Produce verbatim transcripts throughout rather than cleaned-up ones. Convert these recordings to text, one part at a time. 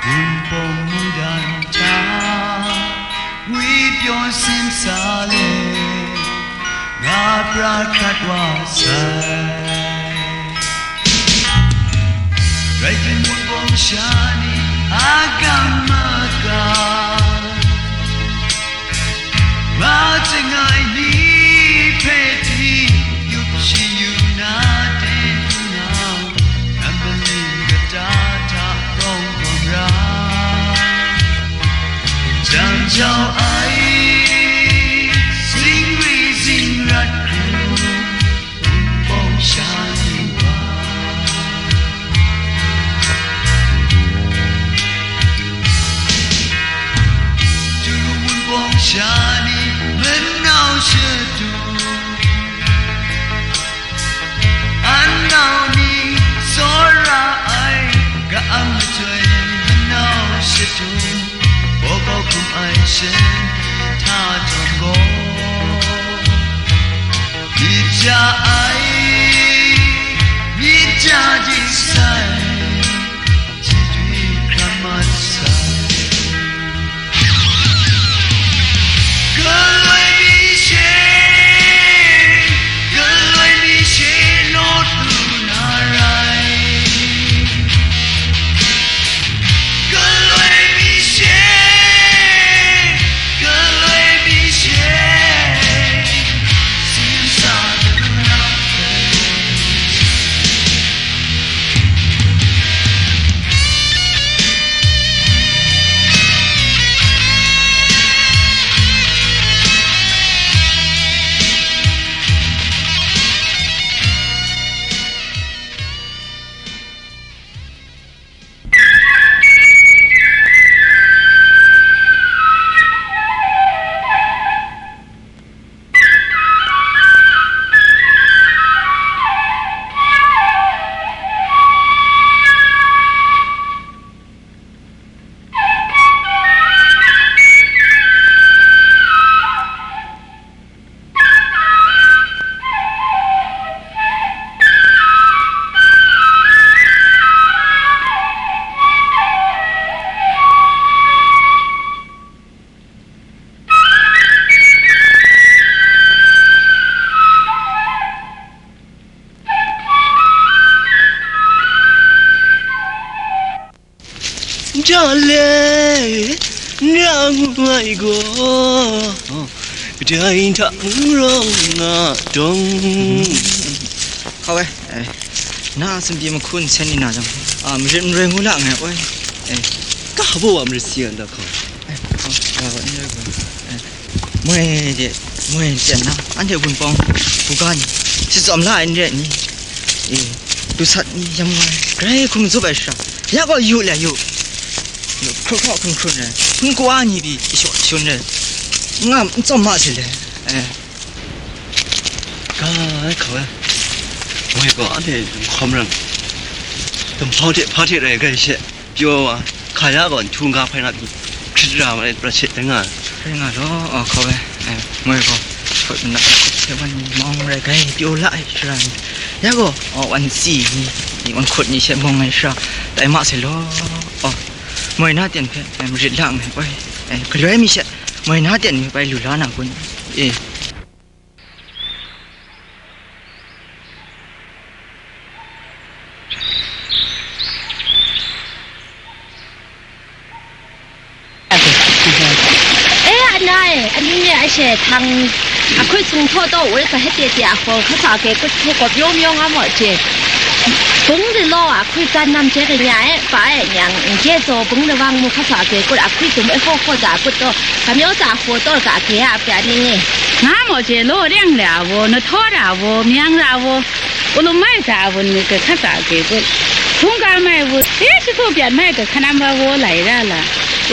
Wunpawng mungdan hta, ngwi pyaw simsa le, nga pra hkrat wa sai. Rai timung, wunpawng sha ni a gam maga, ma chyangai ni hpe ting, yup shi yu na ten hpung nang, nam maning kata hta rawng hkawm ra, jang jau ai, zingri zingrat hkru, wunpawng sha ni wa. Turu wunpawng sha ni manau shadung, an nau ni tsawra ai, ka-ang machyoi manau shadung, bawkau hkum ai shanhte hta jawng gaw, myit ja ai, myit ja di sai, chyeju hkrat mat sai. Galoi mi she, galoi mi she lawt lu na rai. Galoi mi she, galoi mi she, simsa dum na hpe. Ja le, n ra ngu ai gaw, kadai hta n rawng nga dawng. Hkau e, eh, na a sumpi mahku nsen ni na jang, a, marit maroi ngu la nngai, oi, eh, ka hpa wa marit si ai nta hkau. Eh, hkau, ya, wa, n rai gaw, eh. Moi de, moi ten na, anhte wunpawng buga ni, shitsawm la ai n rai ni? E, lusat ni yam nga ai, grai hkum zup ai shara, ya gaw yu le yu. Yu, hkru hkru hkrum hkrum rai, hpun kawa ni pyi shaw shun rai, nga n tsawm ma se le. E. Ga ai hkau ai, moi gaw anhte hkawm ram, dumhpau hte hpa hte rai grai she. Pyaw wa, hkaya gaw nhtu n ga hpai na pyi, hkrit ra ma ai, pra she ai nga. Rai nga law, aw, hkau ai, ai, moi gaw, hkawt manak ai hkawt hte wan ni mawng rai gai, pyaw la ai shara ni, ya gaw, aw, wan si ni, ni wan hkut ni she mawng ai shara, tai ma sai law, aw, moi na ten hpe, ai, marit la nngai, oi, ai, galoi mi she, moi na ten mi bai lu la na kun, e. E, ana e, aning e, a she htang, ahkui sung htaw taw, woi, ka hete te a hkaw, hkasa ke kut hku kawp yawng yawng a maw je. Bung de law, ahkui tsan nam je kanya e, pa e nyang, n je zaw, bung de wang mu, hkasa ke kut, ahkui tum e hkaw hkaw za kut taw, kamyaw za hkaw taw, ka ke a, pya ning e. Nga maw je, law reng ra wo, na htaw ra wo, myang ra wo, ulum mai za a wun ni, ka hkasa ke kut, hkungga mai wo, e, shi hku pyan mai, ka hkanam wa wo, lai ra la,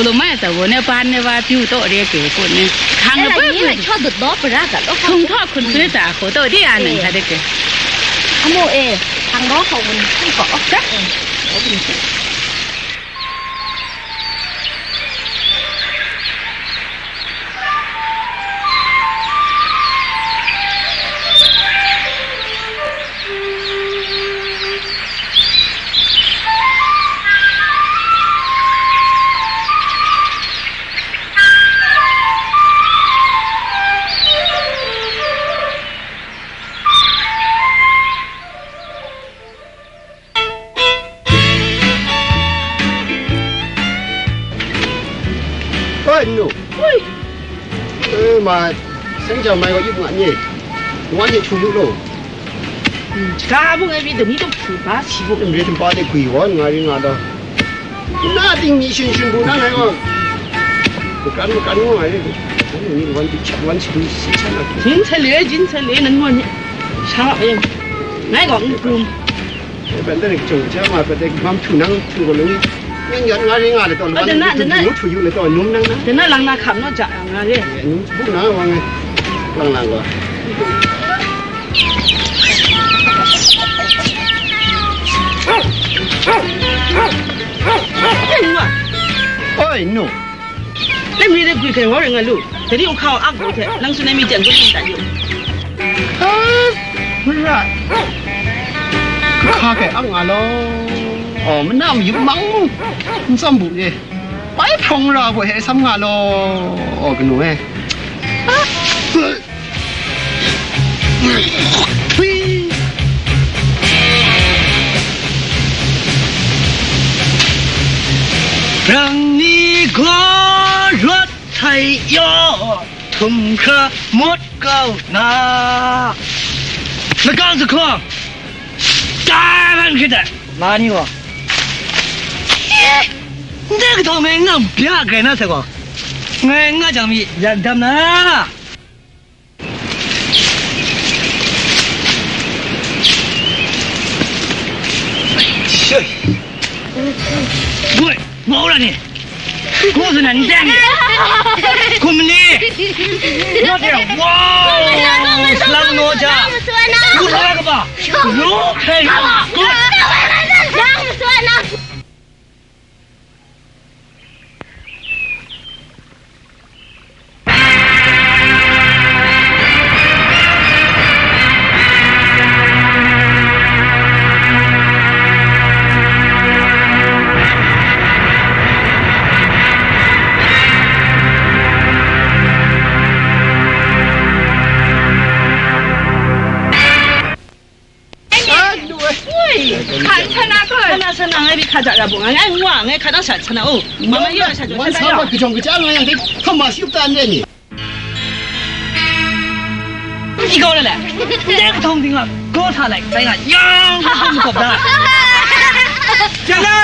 ulum mai za wo, ne ban ne wa, pyu taw re ke kut ni, hkang e, na la put ni, put. Chawdut law, pra ga law, hkung hkaw hkaw hkun sui za hkaw taw, di a nang, e, hka de ke. Amu e, hkang law hkaw wun hkung hkaw, ok, ka? E, hkaw wun hkung. Ai, no. Oi. Eh, ma, seng jang mai wa yup nga ni. Wa ni chu yu lo. Hmm, ga bu ngai bi de ni dong chu ba si bu. Em re tum pa de gwi wa nga ri nga da. Na ting mi shin shin bu na ngai wa. Kan kan wa ai. Ni wan bi chat wan si si chan na. Jin chale, jin chale nan wan ni. Sha ba yang. Ngai ga ngu prum. Ban da ring chung cha ma pa de mam chu nang chu ko lo ni. Nang yan nga ri nga le to. Wan dana, chu dana. Chu yu le to num nang na. Dana lang na kham no ja nga le. Num bu na wa ngai. Lang lang ko. Oi, no. Nang mi de gwi kai wa ring nga lu. Dai ni u hkau ak lu hte, nang tsun ai mi jan gun ning dat yu. Ah, marat. Hka kai ang nga law. Oh, mana mayup mang mu. N tsawm bu e. Bai hprawng ra bu he sam nga law. Oh, kanu e. Ah. Rang ni gaw rawt htai yaw, htum hkra mawt kau na. Lakang zuhkawng, tai ban hkrit ai, ma ni gaw. Eh, ndai kahtawng ngai n bya grai na sai gaw, ngai n nga jang mi, yak dam na. Shoi. Goi, mau la ni. Ko su nan dang. Kum ni. Wa de, wow. Slang no ja. Ku la ka ba. Ro kai. Goi. Ai, nu ai. Ui, hkan sa na gaw. Sa na, sa na, ngai bi hka ja ra bung, ngai nwa, ngai hka dang sha sa na, oh. Mama, yu sha jo, wan sha sa na ba, yo. Kajong kaja nga yang dai, hkam ma shi yup ta n re ni. I gaw na le. Ndai kahtawng ting a, gaw sa lai, dai nga, yang, hkam kop da. Jalo!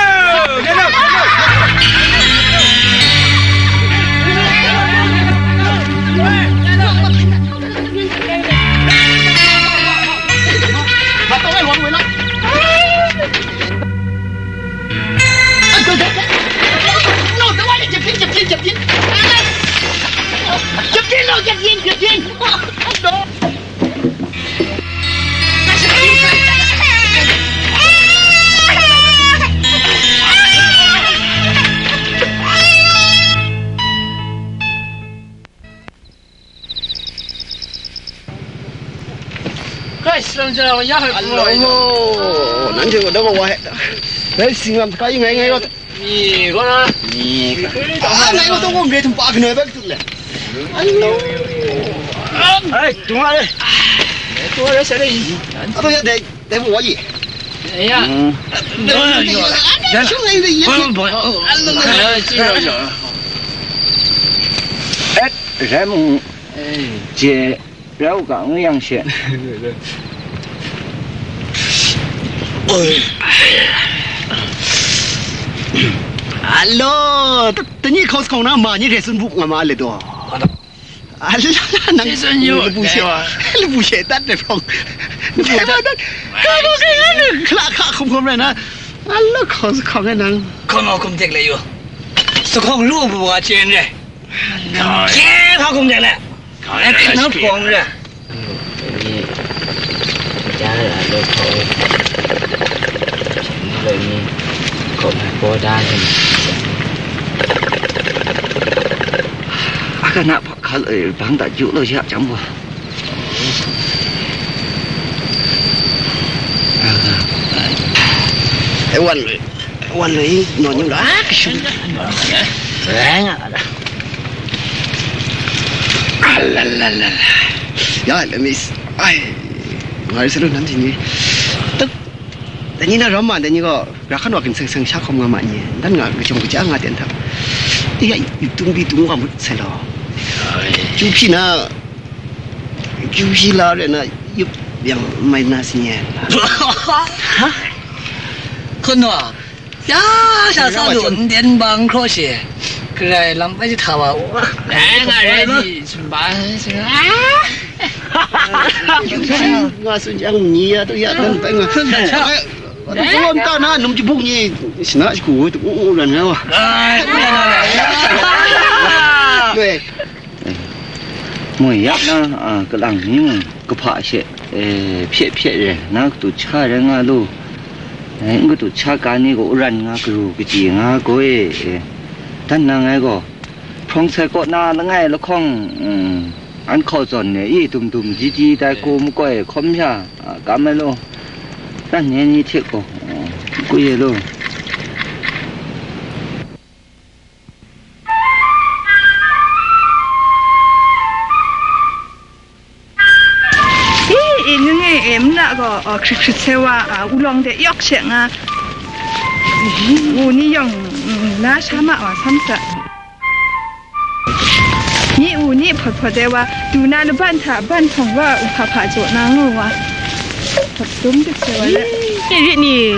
Jalo! Jalo! Kai, sila ja wa ya hai. Alo, nanhte gaw dai wa wa he. Dai singlam hta e ngai ngai rawt. Ni, gaw na. Ni. Ah, ngai gaw dai wa mre tum pa kanu bai tut le. Alo. Ai, tung a le. Tung a le, sa le. Alo, ya dai, dai wa ye. Ya. Alo, alo. Alo, alo. Eh, Rem, je, rau ga ngu yang she. Alo, ta, ta ni hkaw sa hkawng na ma ni re sun bu nga ma le do. Alo, nang labu she, labu she dat de phong. Labu dat. Ka ba ka ya ne, kla ka khum khum re na. Alo, hkaw sa hkawng e nang. Hkaw ma hkum tek le yu. Sa hkawng lu bu wa chen re. Alo. Che hkaw hkum tek le. Ai, hkan na hpawng ra. Ni, ja ra lo hkaw e. Shan ni lo ni, hkaw na paw da ni. Aka na pa hkal e, bang da ju lo ya jang bo. Aka. E wan lo. Wan lo i, nawn yu la, a, kashun. Rai nga la. A la la la la. Ya, let me s-, ai. Ngai sa lu nan ting ni. Tuk. Dai ni na ram ma, dai ni gaw. Ra hkan wa ginseng seng sha hkawm nga ma ni? Dan nga kajawng kaja nga ten hta. Iya, yu tung bi tung wa mut sai law. Kyu hpyi na, kyu hpyi la re na, yup yang mai na si nye. Ha? Hkun wa, ya, sha sa lu, n den bang hkraw she. Karai lam bai jahta wa, wa. Eh, nga rai di, sumba, sumba. Nga tsun jang ni ya tu ya dan bai nga. Ai, ai, ai, ta na num jibuk ni sina jiku tu u u ran nga wa. Ai, ai, ai, ai. Doi. Moi yak na, a, kalang ni mung kahpa she, e, hpye hpye re, na katu cha rai nga lu. E, n katu cha ka ni gaw u ran nga karu kaji nga gaw e, e, dan na ngai gaw, hprawng sai kaw na langai lahkawng, mm, an hkau zawn ne i dum dum ji ji tai ko makoi hkawm sha, a, kam ai law, dan ni ni hte gaw, a, kwi ai law. I, i, ngu nge, e, mla gaw, o, hkrit hkrit se wa, a, ulawng de yawk she nga, u ni yawng, mm, na sha ma wa, sam sa. Ni u ni hpawt hpawt de wa, du na laban hta ban hpawng wa, u hpa hpa jaw na ngu wa. Hpawt dum dik se wa le. Rit ni,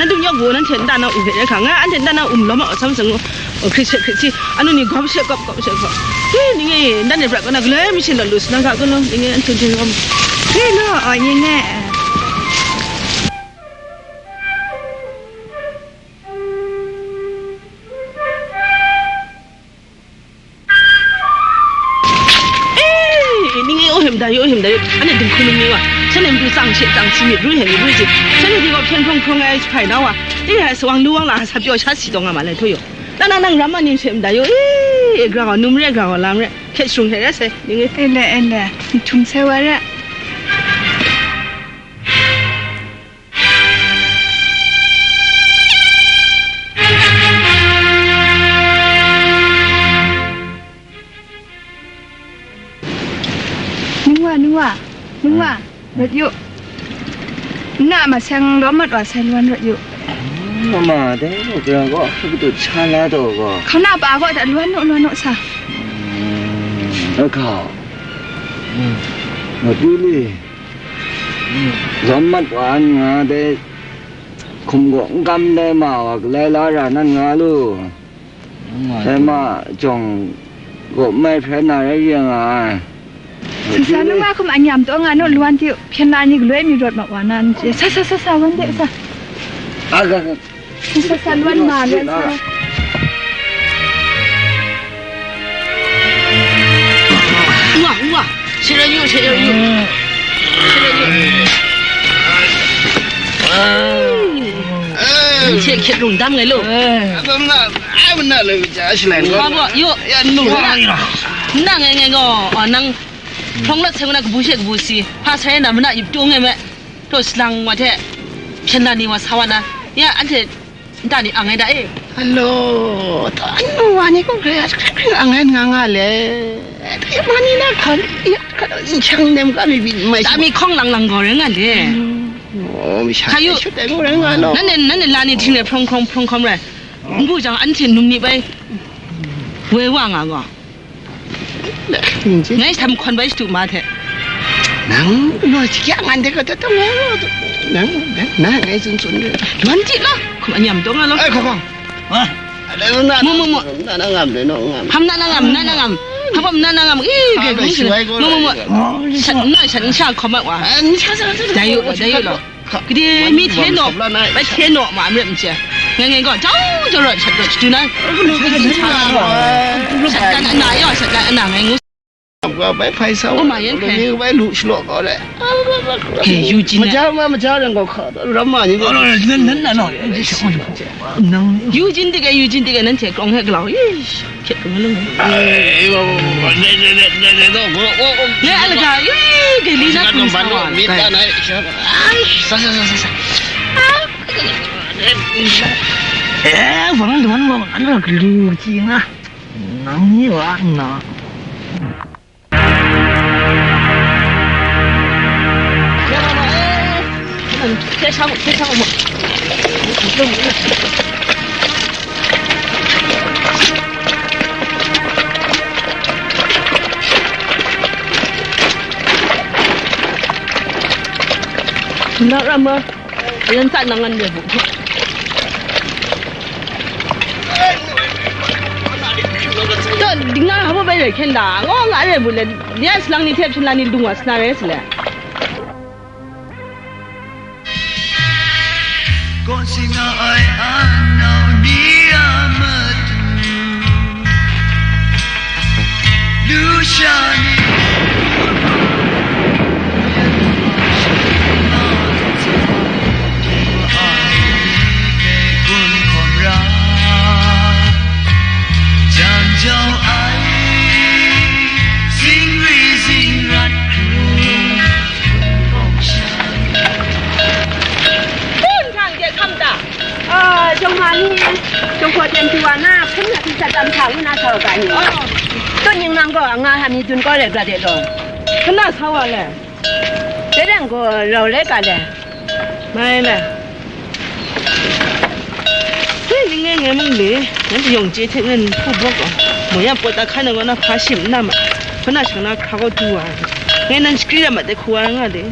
na dum yawk gaw, nanhte nta na u hpe re hka, nga anhte nta na um lawm a, sam sa ngu. O, hkrit she hkrit si, anu ni gawm she gawp, gawp she gawp. Hi, ni nge, ndan e brat kaw na, galoi mi shin lawt lu, sinang ga gaw, ni nge, anhte hte gawm. Hi, lo, o, ni nge. Eh, ni nge, o hem da yo, o hem da yo. Ane dinghku num ni wa. Shanhte matu tsang she tsang si myit, ru hem myit, ru si. Shanhte di gaw hpyen hprawng hprawng ai hpai na wa. Eh, sa wang lu wang la, sa pyaw sha si taw nga ma lai hto yo. Nang, nang, nang ram ma ning she mda yo, e, e, grau, num re, grau, lam re, hkye shrung hkye re sai, ning e. Ele, ele, nhtun sai wa re. Ningwa, ningwa, ningwa, rawt yu. Nna maseng lawm mat wa sai lwan rawt yu. Mama, dai gaw gara gaw hkra kadu sha la taw gaw. Hkauna pa gaw da lwan naw, lwan naw sa. Mm, hkau. Mm. Rawt yu li. Mm. Lawm mat wa n nga dai hkum gaw n kam dai ma wa galai la ra nan nga lu. Dai ma jawng gaw mai hprai na rai yang a. Sasa, nung a hkum anyam taw nga naw, lwan ti, hpyen la ni galoi mi rawt ma wa na n chye. Sa, sa, sa, sa, wan de, sa. A ga ga. Sa, sa, sa, lwan ma, lwan sa. Nwa, nwa. Shira yu, shira yu. Shira yu. Nche hkyet lung dam ngai lo. Ai, mama, ai, mana lo, ja, shi lai. Hpa baw, yo. Ya, nu. Nna ngai ngai gaw, a, nang hprawng lat sai na kabu she kabu si. Hpa sai na mana yip tu ngai me. To salang wa hte, hpyen la ni wa sa wa na. Ya, anhte nta ni ang ai da e. Alo, to anu wa ni kung kre, kring ang ai nga nga le. Te ma ni na hkan, ya, hkan, n shang nem ka mi byin mai. Ta mi hkawng lang lang gaw rai nga le. Oh, mi sha. Kayu. Shut ai gaw rai nga lo. Nan ne, nan ne la ni hting rai hprawng hkawng, hprawng hkawng rai. Ngu jang anhte num ni bai. Woi wa nga gaw. Ngai htam hkawn bai shadu ma hte. Nang, no, si kya ngan de ka ta tong ngai lo. Nang, nang, ngai tsun tsun de. Lwan ti lo, hkum anyam taw nga lo. Ai, hkawng, hkawng. Ha? Mu, mu, mu. Na, na ngam de, no, ngam. Hpam na, na ngam, na, na ngam. Hpam na, na ngam. Ih, gai gung si. Mu, mu, mu. Shat, na, shat, sha, hkawm mat wa. Dai yu, dai yu lo. Gade mi hte naw, bai hte naw ma, n ret n chye. Ngai ngai gaw, jau jau rawt shat rawt shadu na. Shat dan ana yaw, shat dan ana ngai ngu. Bai hpai sa, o ma yan hkai. Bai lu shalawk gaw le. He, yu jin. Maja ma, maja ran gaw hka, ram ma ni gaw. Nan, nan, nan, nan, nan. Yu jin dik e, yu jin dik e, nan hte krawng he galau. Hkyet kau malum. Ngai a lagaw, ih, gai li na hkum sa wa. Ai, sa, sa, sa, sa, sa. Eh, wang luan wang, an lu ji nga. Nang ni wa na. Hte shang, hte shang mu. Nak rama, yan sa nangan de bu. To, dinga habo bai le kenda. Ngo nga re bu le. Dia selang ni thep selang ni dung wa sna re sele. Kaw si nga ai anau ni a matu, lusha ni, jan jau ai, singri singrat hkrung. Hpun hpang de hkam ta? Ah, jawng ma ni, jawng hpaw teng pyi wa na, hpun na pyi sat tam hta ngu na sa u ga ni? Oh. Tut ning nang gaw, nga ha mi dun kau le ga de law. Hpun na sa wa le? Dai rang gaw, rau le ga le? Mai le. Hei, ning ngai ngai mung le, nanhte yawng chye hte ngai hpu bawk gaw, mo ya pawt da hkan ai gaw na hpa shim n na ma, hpa na shang na hkra gaw du wa, ngai nan shakri ram ma de hku wa nga de.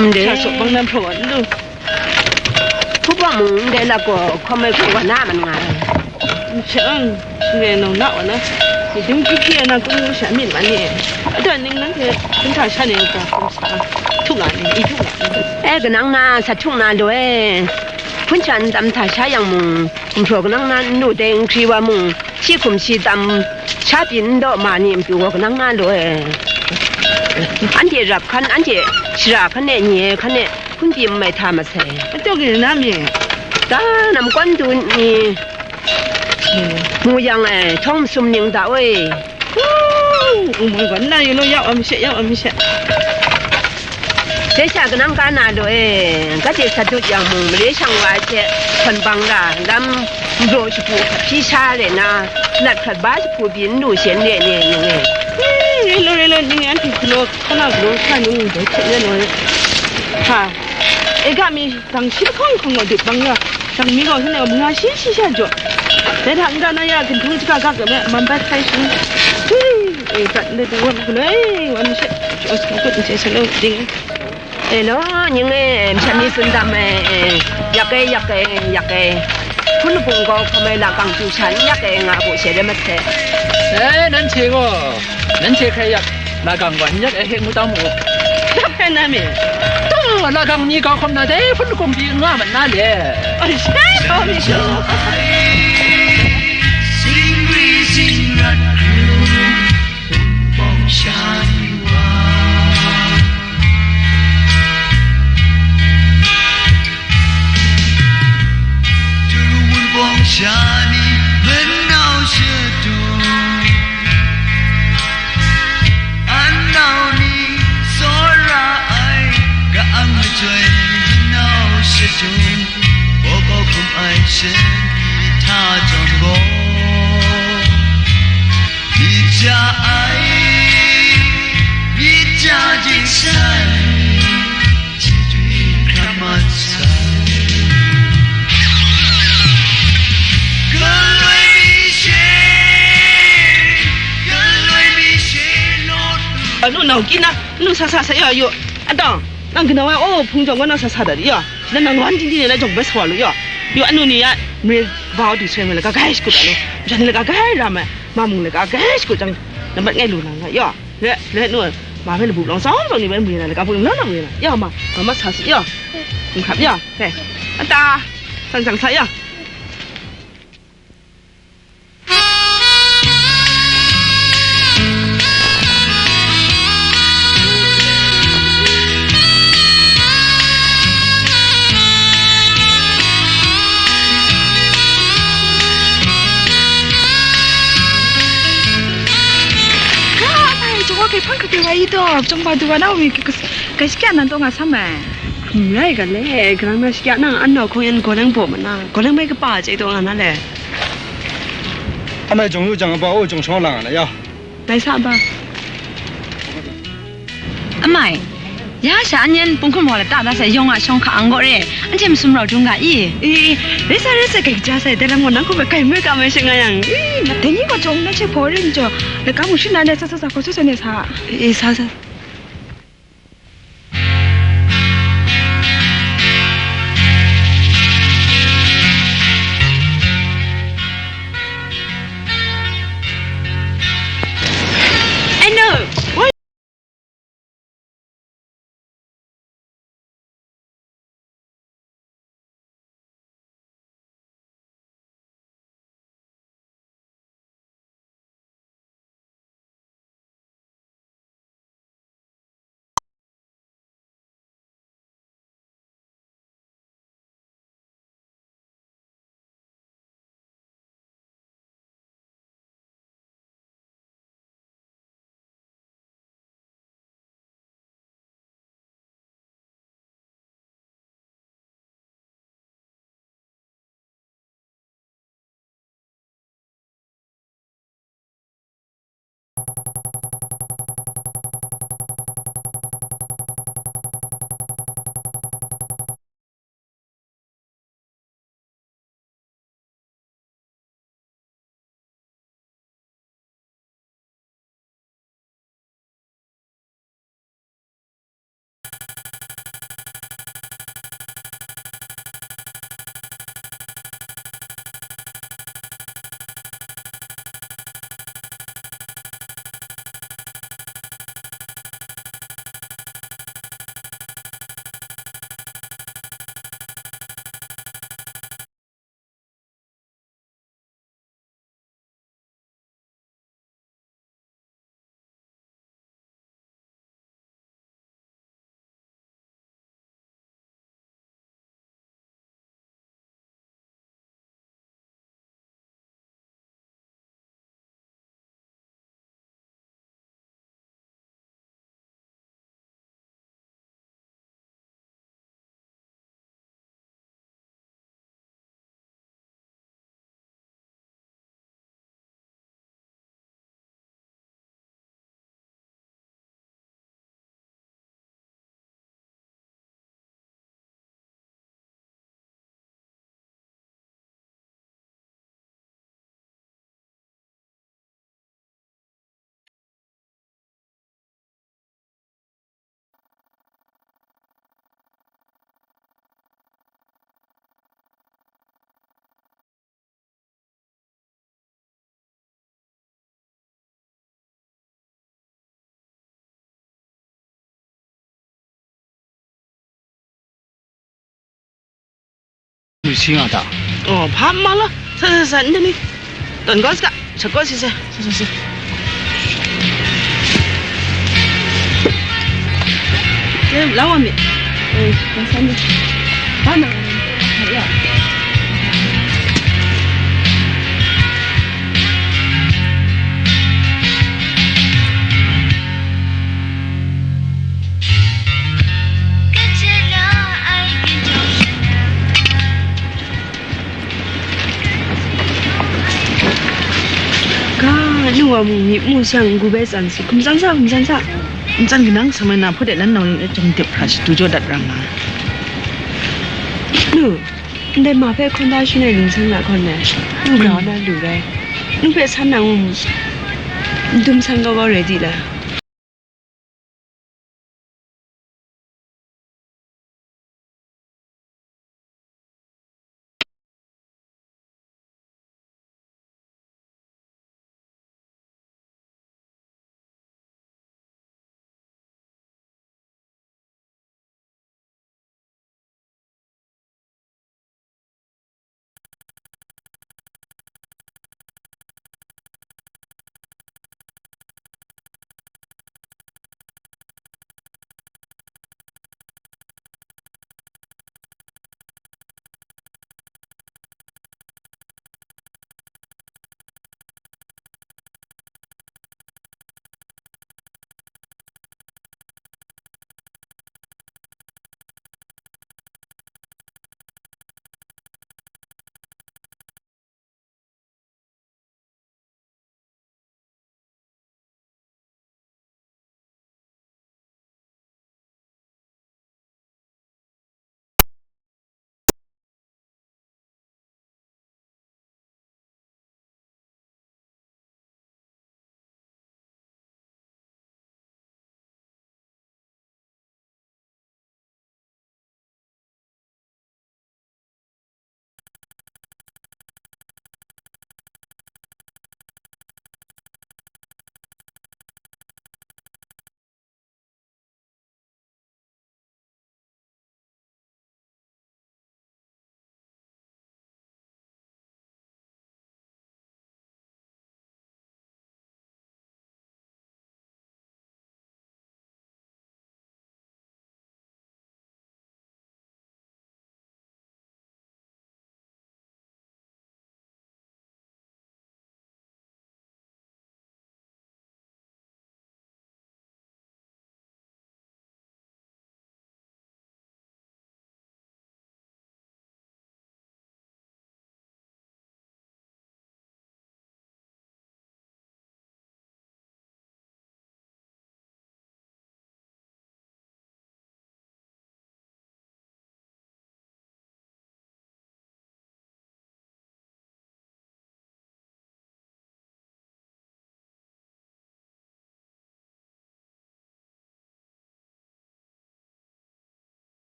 Ndai. Sha sawk bang nan hpraw wa n lu. Hpu bawk mung ndai lak gaw hkawm ai hku wa na man nga ai. N sha ang, ngai nau na wa na, myit dum hkri hkri ai na kung ngu sha myit ma ni? A dan ning nanhte hpun hta sha ni u ga hkum sa, htuk nga ni, i htuk nga ni? E, kanang na sa htuk na lu e. Hpun sha n tam hta sha yang mung, Nhpraw kanang na n lu dai, n hkri wa mung, shi hkum shi tam, sha pyi n daw ma ni matu gaw kanang na lu ai. Anhte rap hkan, anhte shara hkan e, nye ai hkan e, hpun pyi n mai hta masai. Atuk e na mi? Da nam kawn du ni, mu yang ai, htawng masum ning da oi. Wumoi gaw nna yu law, ya wa mashe, ya wa mashe. Dai sha kanang ka na law e, gade sa dut yang mung, mare shang wa ai hte, hkawn bang ra, lam nraw shagu hkap hpyi sha re na, lat hkrat ba jahpu byin lu she n re ni, ning e. Re law, re law, ning e, anhte galaw, hkana galaw sha ni, dai hte re law e. Ha, e ga mi, dang shi lahkawng hkawng gaw dut bang ya. Dang mi gaw, hkana gaw, manga shi shi sha jaw. Dai hta n-ga na ya, ginhtung shaka ga ga me, man bat hkai shi. Hui, e, prat ndai dai wan hkulu, e, wan mashe, jaw sa kut n chye sa law, ding. E law, ning e, masha mi tsun dam e, e, yak e, yak e, yak e. Hpun labung gaw hkawm ai lakang chyu sha n yak e, nga bu she re masai. E, nanhte gaw, nanhte hkrai yak, lakang gaw n yak e, hek ngu tam u. Yak hkrai na mi? Taw, lakang ni gaw hkawm na dai hpun labung pyi nga mat na le. Ai, she, gaw mi gaw. Singri singrat hkru, bawng sha ni wa. Turu wunpawng sha ni manau shadung, anau ni tsawra ai, ka-ang machyoi manau shadung, bawbaw hkum ai shan ni hta jawng gaw, myit ja ai, myit ja jingsan, chyeju hkra mat sai. Galoi mi she, galoi mi she lawt lu. Anu nau kina, anu sa sa sa ya yu. Atang, nang kanau ai, oh, hpung jawng gaw nang sa sa dat ya. Nang nang wan ting ting na jawng bai sa wa lu ya. Yu anu ni ya, mre bau du seng la ka gai shkut anu. Jan la ka gai ram ai. Ma mung le ka gai shakut jang, nambat ngai lu na nga, yaw. Le, le, nu, ma hpe labu lawng tsawng tsawng ni bai mu na le, ka bu lang lang mu na. Yaw, ma, ma, ma sa si, yaw. N hkap, yaw, he. Ata, san jang sa, yaw. Ga ai, jawa kai hpang hkrit wa i taw, chyawm ba du wa na mi, kai shakya nan taw nga sam ai. N rai ga le, kalang na shakya nang an nau hkawng yan gaw lang baw ma na, gaw lang mai kapa chye taw nga na le. Amai jawng lu jang a ba o jawng shawng lang a na ya. Ngai sa ba. Amai, Ya sha, an yan punghkrum wa lata da sai, yawng a shawng hka ang gaw re, anhte masum rau dung ga i? E, e, rai sa, rai sa, kai kaja sai, dai lam gaw nang hku bai kai moi ka mai she nga yang, e, dai ni gaw jawng na hte hpaw rin jaw, laka mu shing na, sa, sa, sa, hkaw sa, sa, ne sa. E, sa, sa. I know. What? Lu si nga ta? Oh, hpa ma la. Sa, sa, sa, ndai ni. Tawn kau saga, sat kau si sa. Sa, sa, sa. Lam wa mi. Eh, na san ni. Ba na. Ya. က နု wa mu, myit mu shang, n-gu bai tsan si. Hkum tsan sa, hkum tsan sa. N tsan kanang sa mai na, hpawt de nan nau ning e chyawm dip hkra shadu jaw dat ra nga. Nu, ndai ma hpe hkawn da shin ai ningsang na hkawn e, nu grau na lu rai. Nu hpe san na ngu mu. N dum san kau kau rai di la?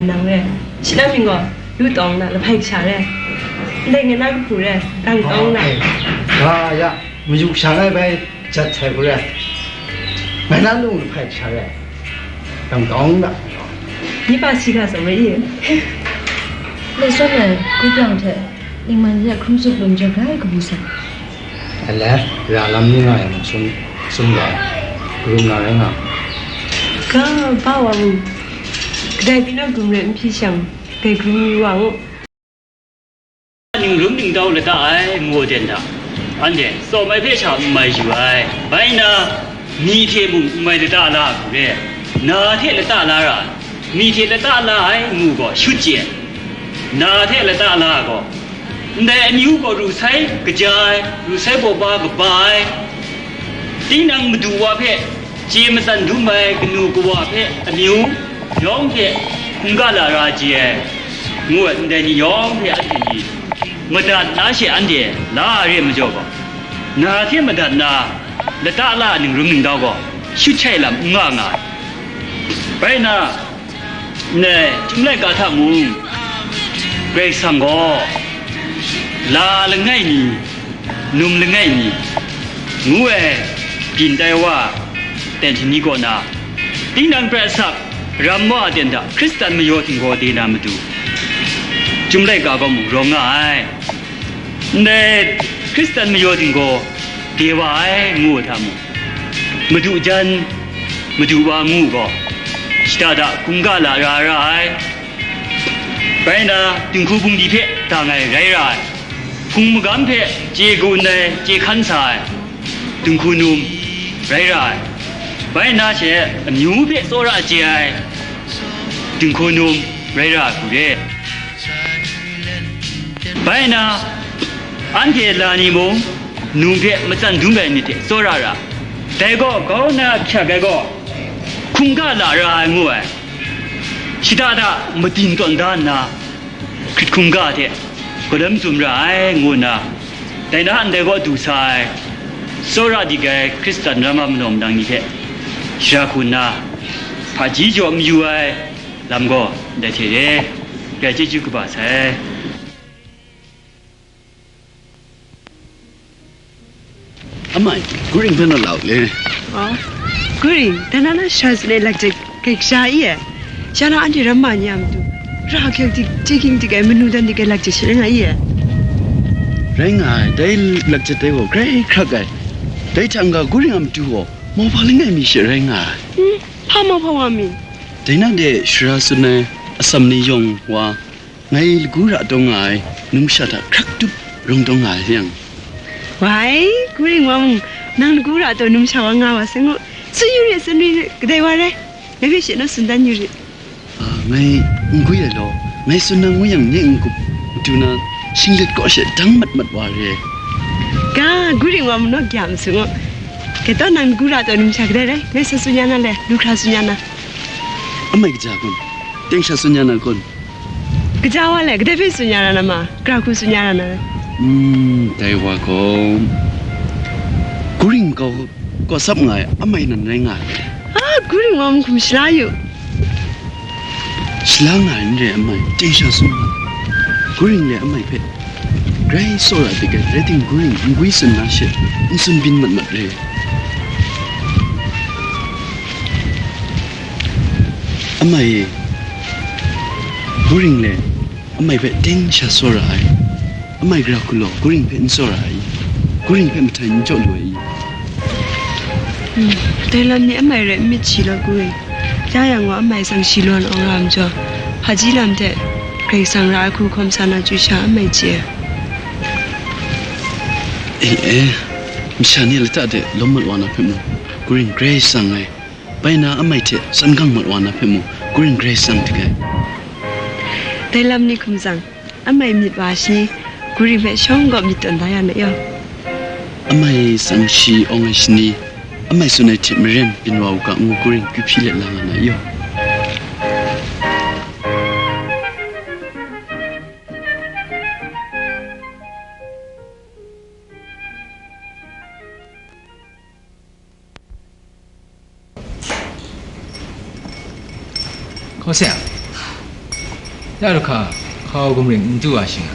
Nang re, shi na mying gaw, yu tawng na, lahpai kasha re, ndai ngai na kahpu re, dang tawng na. Ga ya, mayu sha ngai bai jat sai hku re, ngai na lung lahpai kasha re, dang tawng na. Ni pa si ga tsawm re i? Loi shawn ai, gru pyang hte, ningman ya hkrum tsup lung jaw grai kabu sa. Alai, ra lam ni nga yang sum, sum ga, krum na rai nga. Ga, ba wa mu. Kadai pyi na krum rai n hpyi shang, dai krum yu wa u. Ningrum ningtau lata ai, ngu den hta, anhte tsawm ai hpe sha n mai yu ai. Bai nna, myi hte mung n mai lata la hku re, na hte lata la ra ai, myi hte lata la ai, ngu gaw shut chye ai. Na hte lata la ai gaw, ndai amyu gaw ru sai kaja ai, ru sai baw ba kaba ai, tinang madu wa hpe chye matsan dum ai kanu kawa hpe amyu yawng hte hkungga lara chye ai, ngu ai ndai ni yawng hpe anhte ni madat na she anhte la a re ai majaw gaw, na hte madat na lata la a ningrum ningtau gaw shut shai lam n nga nga ai. Bai nna, ndai Chyum laika hta mung, Karai Kasang gaw, la langai mi, num langai mi, ngu ai byin tai wa, ten shani kaw na, tinang prat asak, ram wa aten hta Hkristan mayaw htinggaw de na matu, Chyum laika gaw mung rawng nga ai. Ndai Hkristan mayaw htinggaw de wa ai, ngu ai hta mung, madu jan, madu wa ngu gaw, shada da hkungga lara ra ai. Bai nna, dinghku bungli hpe dang ai rai ra ai, hpung magam hpe chye gun ai, chye hkan sa ai, dinghku num rai ra ai. Bai nna she amyu hpe tsawra chye ai, dinghku num rai ra ai hku re. Bai nna, anhte la ni mung, num hpe matsan dum ai myit hte tsawra ra, dai gaw grau na hkyak ai gaw, hkungga la ra ai ngu ai, shada da madin tawn da nna, hkrit hkungga hte galawm tsun ra ai, ngu nna, dai na ndai gaw du sa ai, tsawra dik ai Hkristan ram a manaw madang ni hpe shara hku nna, hpaji jaw mayu ai lam gaw ndai hte re, grai chyeju kaba sai. Amai, Guring hpe naw la u le. Oh, Guring, dai na na shara tsun ai lakjat gai kasha i e. Sha na anhte ramma ni a matu, ra hkyak dik, chye ging dik ai, manu dan dik ai lakjat sharai nga i e. Rai nga ai, dai lakjat dai gaw grai hkrak ai. Dai hta n-ga Guring a matu gaw mauhpa langai mi she rai nga ai. Hmm, hpa mauhpa wa mi? Dai na de shara tsun ai atsam ni yawng wa, ngai lagu ra taw nga ai numsha hta hkrak tup rawng taw nga ai yang. Wai, Guring wa mung, nang lagu ra taw numsha wa nga wa sai ngu, tsun yu re, tsun yu re, kadai wa rai? Ngai hpe she naw tsun dan yu re. Ah, ngai n gwi ai law, ngai tsun na ngu yang nye n-gup, matu na shinglet kaw she dang mat mat wa re. Ga, Guring wa mung naw gya masu ngu. Gai taw nang lagu ra taw numsha kadai rai? Ngai sa tsun ya na le, lu hkra tsun ya na. Amai kaja kun, teng sha tsun ya na kun. Kaja wa le, kadai hpe tsun ya ra na ma? Gara hku tsun ya ra na? Mm, dai wa gaw, Guring kau, kau sap nga ai amai nan rai nga ai. Ah, Guring wa mung hkum shala yu. Shala nga ai n re amai, teng sha tsun nga. Guring le amai hpe grai tsawra dik ai, rai timung Guring n gwi tsun na she, n tsun byin mat mat re. Amai e, Guring le amai hpe teng sha tsawra ai. Amai gara hku law, Guring hpe n tsawra ai. Guring hpe mahtai n jaw lu ai. Hmm, dai lam ni amai rai n myit shi law, Guring. Ya yang gaw amai tsang shi lawn awng ra ai majaw, hpaji lam hte Karai Kasang ra ai hku hkawm sa na chyu sha amai chye ai. E, e, masha ni lata de lawm mat wa na hpe mung, Guring grai tsang ai. Bai na amai hte san gang mat wa na hpe mung, Guring grai tsang dik ai. Dai lam ni hkum tsang, amai myit wa ai shani, Guring hpe shawng gaw myit tawn da ya na yaw. Amai tsang shi awng ai shani, amai tsun ai hte maren byin wa u ga ngu, Guring kyu hpyi let la nga na yaw. Hkawseng, Tara hka, hkau gumring n du wa shing a?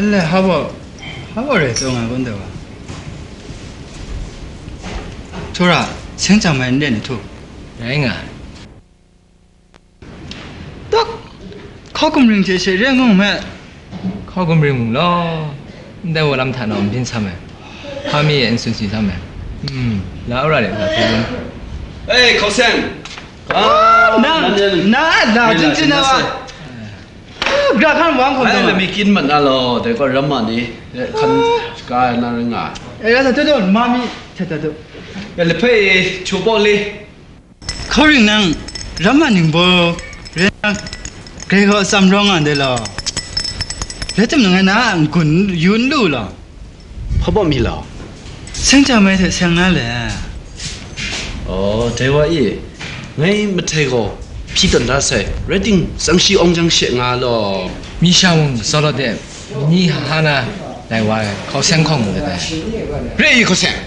Alai, hpa baw, hpa baw rai taw nga gaw ndai wa. Htawra, seng chyam ai n re ni htu? Rai nga ai. Tak, hkau gumring hte she re ngu hme. Hkau gumring mung law, ndai wa lam hta naw n byin sam ai. Hpa mi e n tsun si sam ai. Hmm, la ra le, la hpe lung. Ei, hkau seng! Ah, na, na, na, na, na, chin chin na wa. Gra hkan wang hkawm ai, dawng a. Lami kin mat na law, dai gaw ram ma ni, eh, hkan shaka ai na rai nga ai. Eh, ya, tato, tato, ma mi, tato, tato. Ya, le hpe, chu paw le. Hkawring nang, ram ma ningbaw, rai na, grai gaw atsam rawng nga ndai law. Rai tim nang, ngai na a n-gun yu n lu law. Hpa baw mi lau? Seng chyam ai hte seng na le. Aw, dai wa e, ngai mahtai gaw hpyi tawn da sai, rai ting, tsang shi awng jang she nga law. Mi sha mung, Sawlawte, mani hka hka na, dai wa e, hkau seng hkawng mu dat ai. Re i hkau seng?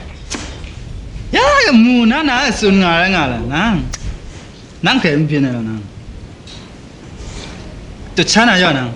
Ya, mu na na tsun nga ai nga la, nang. Nang hkrai n byin ai law, nang. Tut sha na yaw, nang.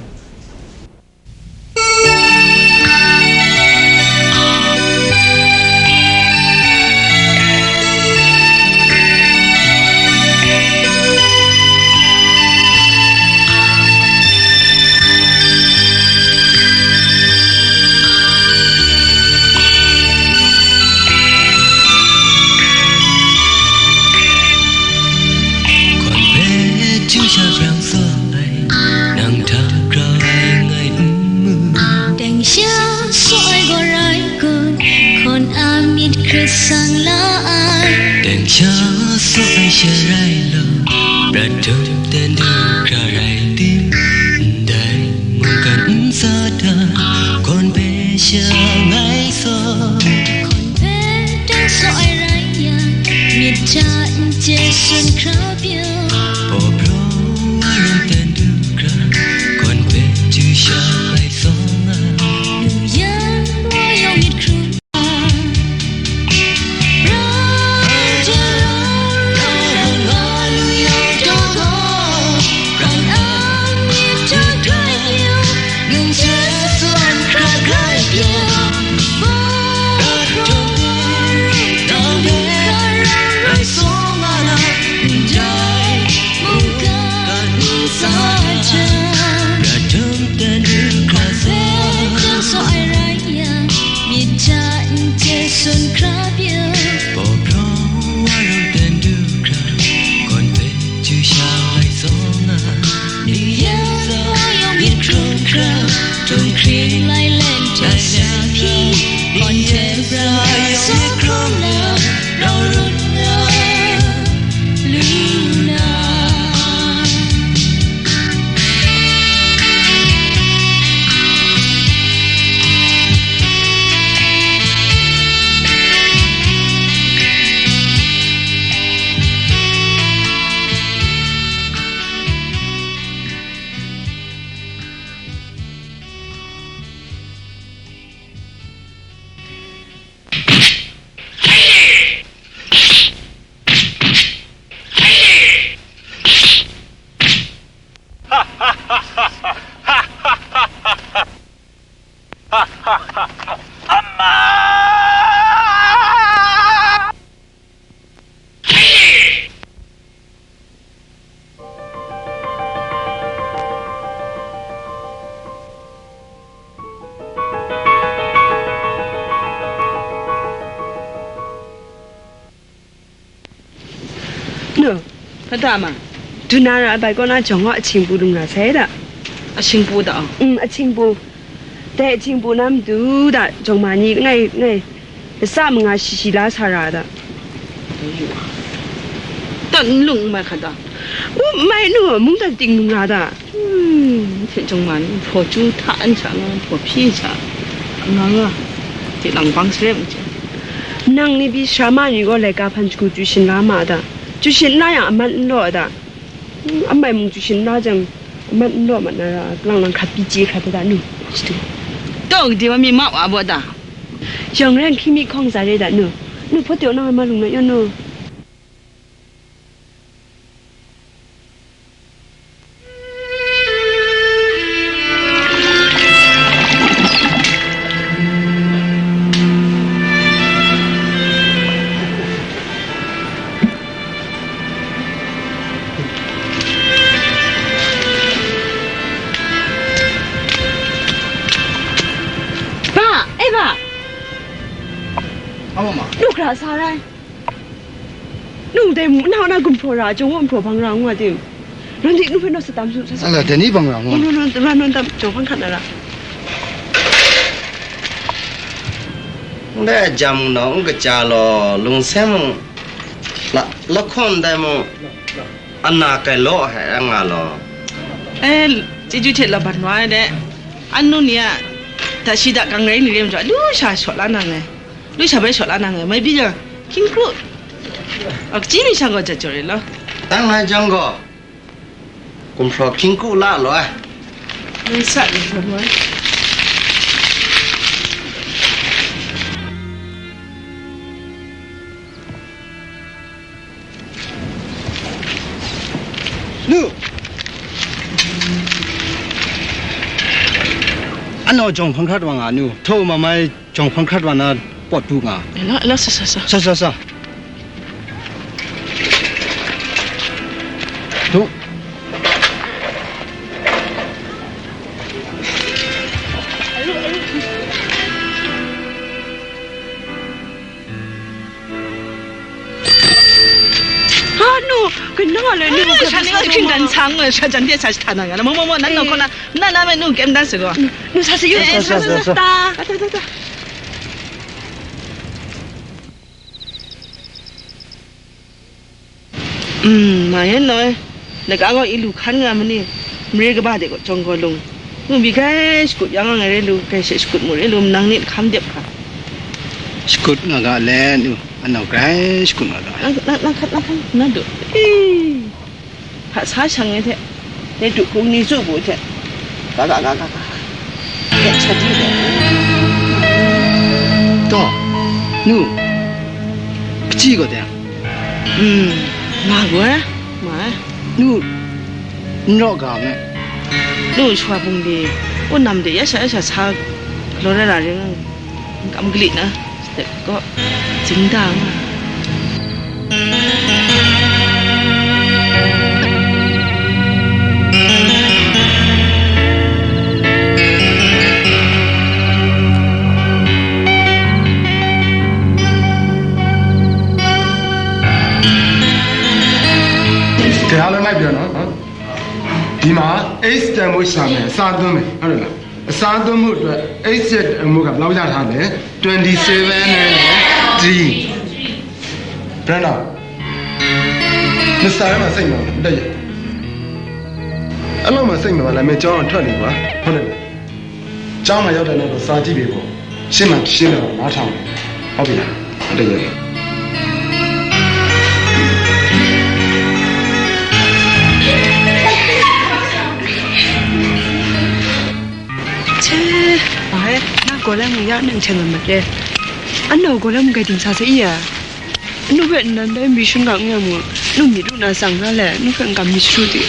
คนเพชรชื่อชาพรางสอน Nang hta hkra ai ngai n mu. Teng sha saw ai gaw rai kun, hkawn a myit hkrit sang la ai. Teng sha saw ai she rai law, prat htum ten du hkra rai tim, ndai mungkan n sa hta, hkawn hpe sha ngai saw. Hkawn hpe teng saw ai rai yang, myit hta n chye sun hkra pyaw. Paw praw wa rawng ten du hkra, hkawn hpe chyu sha ai sawng a. Lu yan wa yawng myit hkrum a. Ra ja ra ra ra lu yan taw gaw, pran ang myit hta grai pyaw. Nang hte sun hkra grai pyaw, hpa hkra rai sawng nga na, ndai mungkan n sa jang, hkra htum ten du hkra sa, hkra sa ai rai yang, myit hta n chye sun hkra pyaw. Paw hpraw wa rawng ten du hkra, hkawn hpe chyu sha ai sawng nga. Lu yan wa yawng myit hkrum hkra, htum hkring lai leng hte sa hpyi, hkawn hte bra ai sawng hkrum na, rau run nga lu na. Nu, hpa da ma? Dun na ra ai bai kaw na jawng gaw ahkying pu lung ra sai da. Ahkying pu da? Mm, ahkying pu. Dai ahkying pu na matu da, jawng ma ni ngai, ngai, latsa manga shi shi la sa ra da. Ayu. Dan n lung n mai hkra da? U, mai nu, mungdan ting lung ra da. Hmm, hte jawng ma ni, hpaw chyu hta n sha nga, hpaw hpyi sha nga nga, hte lang bang sare mu chye. Nang ni pyi sara ma ni gaw laika hpan shagu chyu shin la ma da. Chyu shin la yang aman n law da. Hmm, amai mung chyu shin la jang, aman n law mat na ra, kalang lang hkrat pyi chye hkra ta da nu. Shadu. Taw gade wa mi ma wa baw da. Yang ren hkying mi hkawng za re da nu. Nu hpaw tew nang ai ma lung na yaw nu. Ra sa rai. Nu dai mu, na, na gumhpraw ra, jawng wa gumhpraw bang ra ngu a tim. Ran di, nu hpe naw sa tam su, sa sa. Ala, dai ni bang ra ngu. Nu, nu, nu, ran naw tam, jawng hpang hkat na ra. Ndai jam naw n kaja law, lungse mung, la, lahkawng ndai mung, ana kai law hai, a nga law. Eh, chyeju hte laban wa ai de. Anu ni a, da shi da kang rai ni re majaw, lu sha shaw la na ngai. Lu sha bai shaw la na ngai. Mai byin yang, hkying kru. Ak, kaji mi sha gaw jat jaw re law. Dang ngai jang gaw, gumhpraw hkying kru la law ai. Ngai sa ni hpraw ai. Nu! Anaw jawng hpang hkrat wa nga, nu. Htaw mamai jawng hpang hkrat wa na pawt du nga. Ela, ela, sa, sa, sa. Sa, sa, sa. Tu. Ha, nu, kanang a le, nu, eh, ka sha ni sa hpring dan sang, eh, sha jan de sa shi ta na nga. Mo, mo, mo, nan nang, eh, kaw na, na, na me nu kem dan se gaw. Nu, sa se yu. Eh, sa, sa, sa, sa, sa, sa. Ta, ta, ta, ta. Mm, ma yan noi, laka gaw i lu hkan nga ma ni, mare kaba de gaw jawng gaw lung, nu mi grai shakut ya nga ai re lu, grai she shakut mu re lu, nang ni hkam dep hka. Shakut nga ga le, nu, anau grai shakut nga ga. Nang, nang, nang hkat, nang hkat, nang du. Ee, hpa sa shang ai hte, Dai du hkung ni tsu bu hte, ga, ga, ga, ga, ga. Hte sha di ai. Taw, nu, hpaji gaw dai. Hmm, nga gaw ai, ma ai. Nu, n raw ga me. Nu, shawa bungli, wunam de ya sha ya sha sa galaw rai ra ring. N kam gali na, step kaw, zing da nga. Kaya lang ngai biya na, ha? ဒီမှာ AIDS တန်ဖိုးရှာမယ်၊ အစားသွင်းမယ်၊ ဟုတ်တယ်လား။ အစားသွင်းမှုအတွက် AIDS ရဲ့တန်ဖိုးက ဘယ်လောက်ရထားလဲ။ Twenty seven နဲ့ three. Brenda, နစာထဲမှာ စိတ်ဝင်စားတယ်။ အဲ့လောက်မှ စိတ်ဝင်စားလား။ မင်း ကျောင်းကထွက်နေကွာ။ ဟုတ်တယ်။ ကျောင်းမှာရောက်တဲ့နောက်တော့ စာကြည့်ပေးပေါ့။ ရှင်းမှရှင်းတယ်တော့ နားထောင်မယ်။ ဟုတ်ပြီလား။ ဟုတ်တယ်။ Che, bai, na gaw lai mung ya nang hten mat mat re. Anau gaw lai mung kai ting sa sai i ya. Anu hpe nnan bai mi shun ga n ya mu, nu myit lu na tsang na le, nu hpe n kam myit shadu di.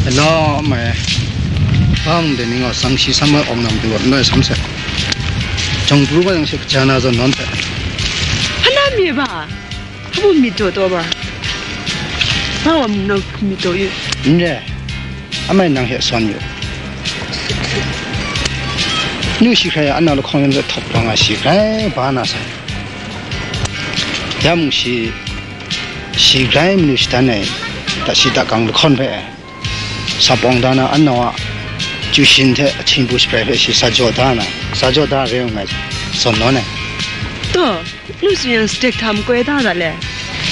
Anaw, mai, ba mung de ni ngaw, sang shi sam ai awng nam du, anoi sam se. Jawng pru ba yang she kaja na zawn nawn hpe. Hpa na mi ba? Hpa mung myit daw taw ba? Hpa wa mung nang myit daw yu? N re, amai nang hte sawn yu. Nu shi hkrai a, anau lahkawng yan zawn htawk wa nga shi hkrai ba na sai. Ya mung shi, shi hkrai manu shadan ai, da shi da kang lahkawn hpe, sa pawng da na, anau a chyu shin hte ahkying bu shabrai hpe shi sa jaw da na, sa jaw da re u nga, zawn nawn ai. Taw, nu tsun yang stek hta makoi da da le?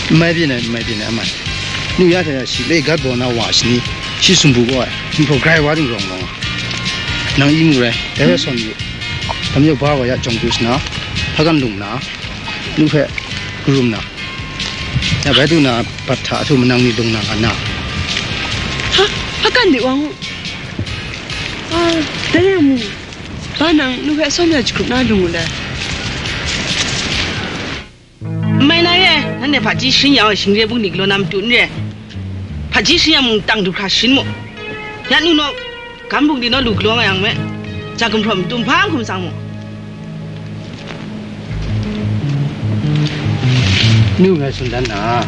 N mai byin ai, n mai byin ai, amai. Nu ya hta ya shi le gat baw na wa shani, shi sumpu gaw ai, hkinghpaw grai wa ting rawng rawng a. Nang i mu rai, dai hpe sawn yu. Dam yawk ba wa ya jawng du shana, hpa kan lung na, nu hpe karum na, ya bai du na, bat hta a htu manang ni lung na nga na. Ha, hpa kan de wa ngu. Ah, dai rai mu. Ba nang nu hpe asawn ya jahkrup na lung u le? N mai na re, nanhte hpaji sharin ya ai shingre bungli galaw na matu n re. Hpaji sharin ya mung tang du hkra sharin mu. Ya nu naw, gam bungli naw lu galaw nga yang me, ja gumhpraw matu nhpa n hkum tsang mu. Nu ngai tsun dan na,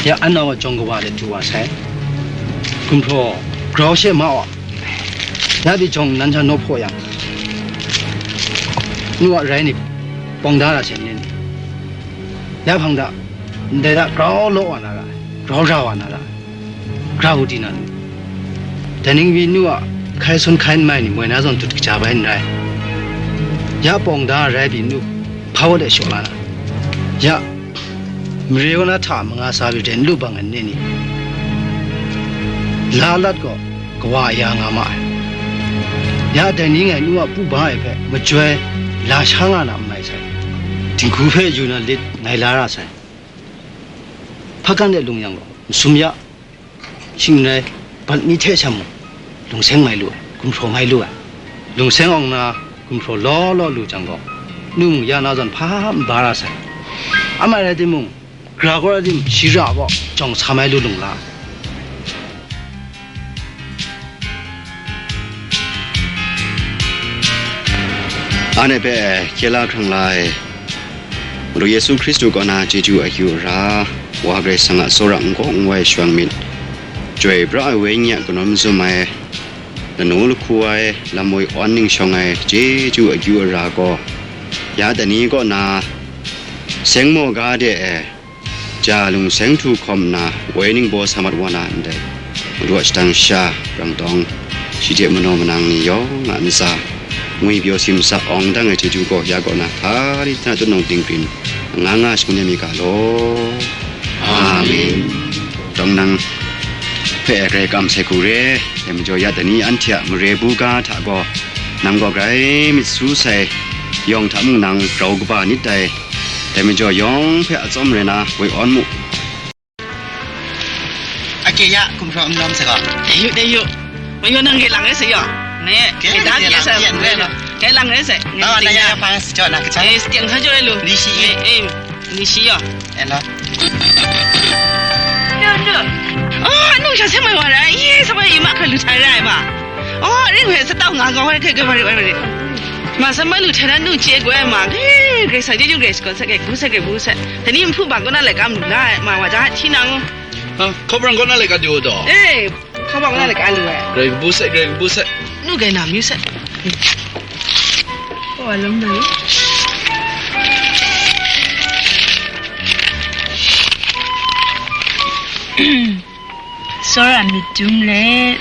ya anau a jawng kawa de du wa sai. Gumhpraw grau she ma wa. Ya di jawng nan hta naw hpaw yang, Nu a rai ni, pawng da ra sai ni? Ya hpang da, ndai da grau law wa na ra, grau ra wa na ra, grau di na nu? Dai ning mi nu a hkai sun hkai n mai ni moi na zawn dut kaja bai n rai. Ya pawng da rai pyi nu, hpa wa de shaw la na? Ya, mare wa na hta manga sa pyi dai n lu bang ai ni ni? La lat gaw, kawa ya nga ma ai. Ya dai ni ngai nu a pu ba ai hpe majoi la sha nga na n mai sai. Dinghku hpe yu na lit ngai la ra sai. Hpa kan de lung yang gaw, masum ya, shing n rai, bat mi hte sha mung, lung seng mai lu ai, gumhpraw mai lu ai. Lung seng awng na gumhpraw law law lu jang gaw, nu mung ya na zawn hpa n ba ra sai. Amai rai timung, Gara kaw rai tim, shi ra gaw jawng sa mai lu lung la. Anhte hpe hkye la hkrang la ai, Madu Yesu Hkristu kaw na chyeju akyu ara, Wa Karai Kasang a tsawra n gaw n wai shawng myit, Chyoi pra ai Wenyi a kanawn mazum ai, lanu lahku ai, lam woi awn ning shawng ai chyeju akyu ara gaw, ya dai ni kaw na seng maw ga de e, ja lung seng htu hkawm nna, woi ningbaw sa mat wa na ndai, Madu a shadang sha, brang tawng, shi hte manaw manang ni yawng a ntsa, ngwi pyaw simsa awng dang ai chyeju gaw ya kaw na hkari hta tut nawng ting krin, nga nga shangun ya mi ga law. Amen. Tawng nang hpe grai kam sai hku re, dai majaw ya dai ni anhte a mare bu ga hta gaw, nang gaw grai myit su sai, yawng hta mung nang grau kaba nit dai. Dai majaw yawng hpe atsawm rai na woi awn mu. Ake ya, gumhpraw n lawm sai gaw. Dai yu, dai yu. Mayu nang gai lang rai sai yaw. Ne, gai lang rai sai. Gai lang rai sai. Tawa na ya pa si jaw na kachang. Eh, setiang sa jaw lu. Ni shi. Eh, eh, ni shi yaw. Hello. Aw, anu sha sai mai wa rai. Ye, sa mai ma ka lu tai rai ma. Aw, ring we sa tau nga gaw rai kai kai ma rai ma rai. Ma sa mai lu tai na nu chye goi ma. Gai gai sa je ju gai sa gai bu sa gai bu sa. Tani mpu ba ko na lai kam lu la ma wa ja chi nang. Ha, khawbrang kaw na lai ka du daw. Eh, khawbrang kaw na lai ka lu ai. Grai kabu sai, grai kabu sai. Nu gai na myu sai. Kaw wa lam na. Tsawra myit dum let,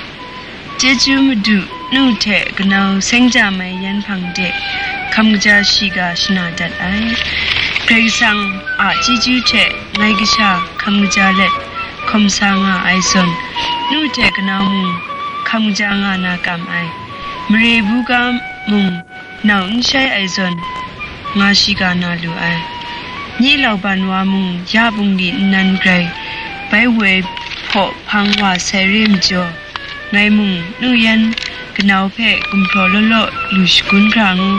chyeju Madu nu hte kanau seng ja mai yan hpang de hkam kaja shiga shana dat ai. Karai Kasang a chyeju hte ngai kasha hkam kaja let hkawm sa nga ai zawn, nu hte kanau mung hkam kaja nga na kam ai. Mare buga mung nau n shai ai zawn, nga shiga na lu ai. Nye lauban wa mung ya bungli nnan grai bai woi hpaw hpang wa sai re majaw, ngai mung nu yan kanau hpe gumhpraw law law lu shagun hkra ngu,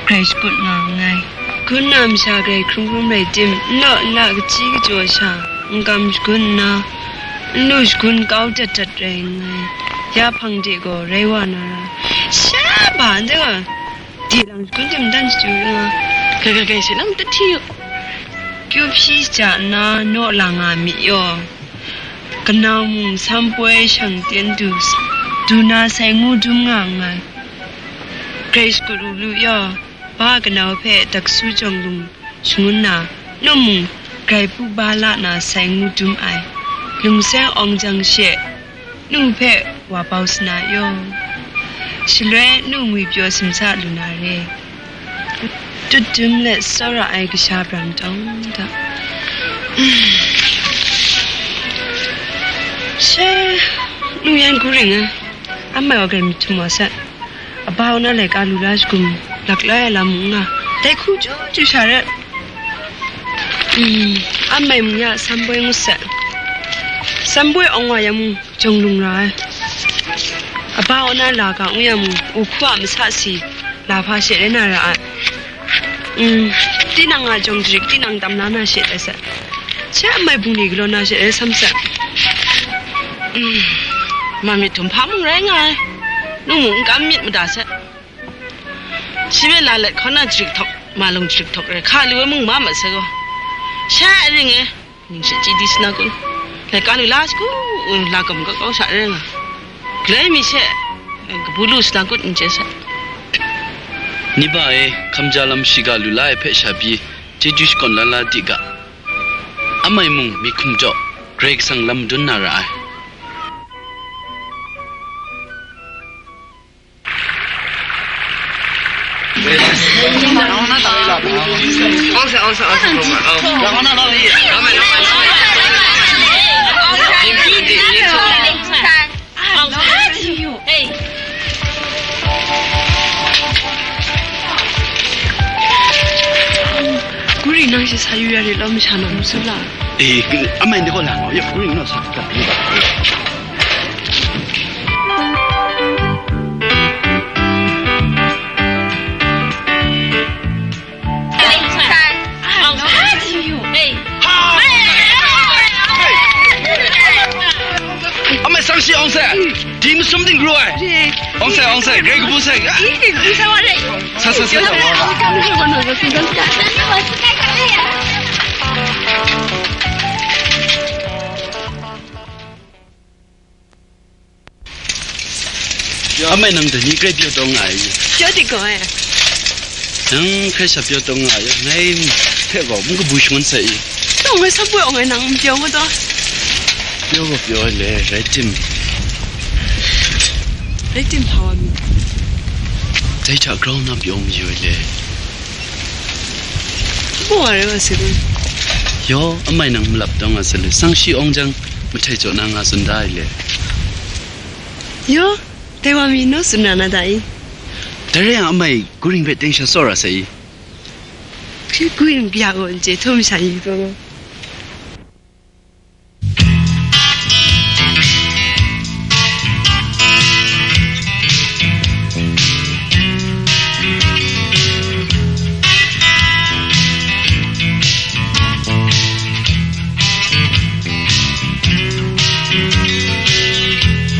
grai shakut nga nngai. Gun na masha grai hkrum hkrum rai tim, n law n la kaji kajaw sha, n kam shagun nna, n lu shagun kau dat dat rai nngai. Ya hpang de gaw rai wa na ra, sha ba nde wa, di lang shagun tim dan shadu nga. Gai, gai, gai, sha lam tat hti yu. Kyu hpyi ja nna naw la nga mi yaw. Kanau mung samboi shang tyen du, du na sai ngu dum nga nngai. Grai shakut u lu yaw, ba kanau hpe daksu jawng lung shangun na, nu mung grai pu ba la na sai ngu dum ai. Lungseng awng jang she, nu hpe wa bau sana yaw. Shaloi nu ngwi pyaw simsa lu na re. Tut dum let tsawra ai kasha brang tawng da. She, nu yan ku ring ai, amai wa grai myit htum wa sai. Aba wa na laika lu la shagum, laklai ai lam mung nga, dai hku chyu chyu sha ret. Mm, amai mung ya samboi ngut sai. Samboi awng wa yang mung, jawng lung ra ai. Aba wa na la ga ngu yang mung, u hku a masa si, la hpa she rai na ra ai. Mm, tinang a jawng jarik, tinang tam la na she rai sai. She amai bungli galaw na she rai sam sai. Mm, ma myit htum hpa mung rai nga ai. Nu mung n kam myit mada sai. Shi me la let hkaw na jarik htawk, ma lung jarik htawk rai hka lu ai mung ma mat sai gaw, sha ring e. Ning she chyi di sa na kun? Laika lu la shagu, la gam ga kau sha rai nga. Galoi mi she, kabu lu sa na kun, n chye sai. Ni ba e, hkamja lam shiga lu la ai hpe sha pyi, chyeju shakawn la la di ga. Amai mung myi hkum jaw, Karai Kasang lam madun na ra ai. Kuri nang shi sa yu ya rit law, masha na masu la? Eh, amai ndai gaw la ngaw, ya, kuri naw sa, ka, ka. Amai sang shi awng se, di masum ting kru ai. Awng se, awng se, grai kabu se. Sa, sa, sa, sa. Amai nang dai ni grai pyaw taw nga ai. Pyaw dik gaw ai. Nang hkrai sha pyaw taw nga ai, ngai hpe gaw mu kabu shangun sai i. Tawng ngai sa poi awng ai nang n pyaw nga taw. Pyaw gaw pyaw ai le, rai tim. Rai tim hpa wa mi. Dai hta grau na pyaw mayu ai le. Mu wa rai wa si lu. Yaw, amai nang malap taw nga sa lu, sang shi awng jang, mahtai jaw na nga tsun da ai le. Yaw, dai wa mi naw tsun na na da i? Dai rai yang amai, Guring hpe teng sha tsawra sai i? Shi Guring bya gaw n chye htum sha i gaw.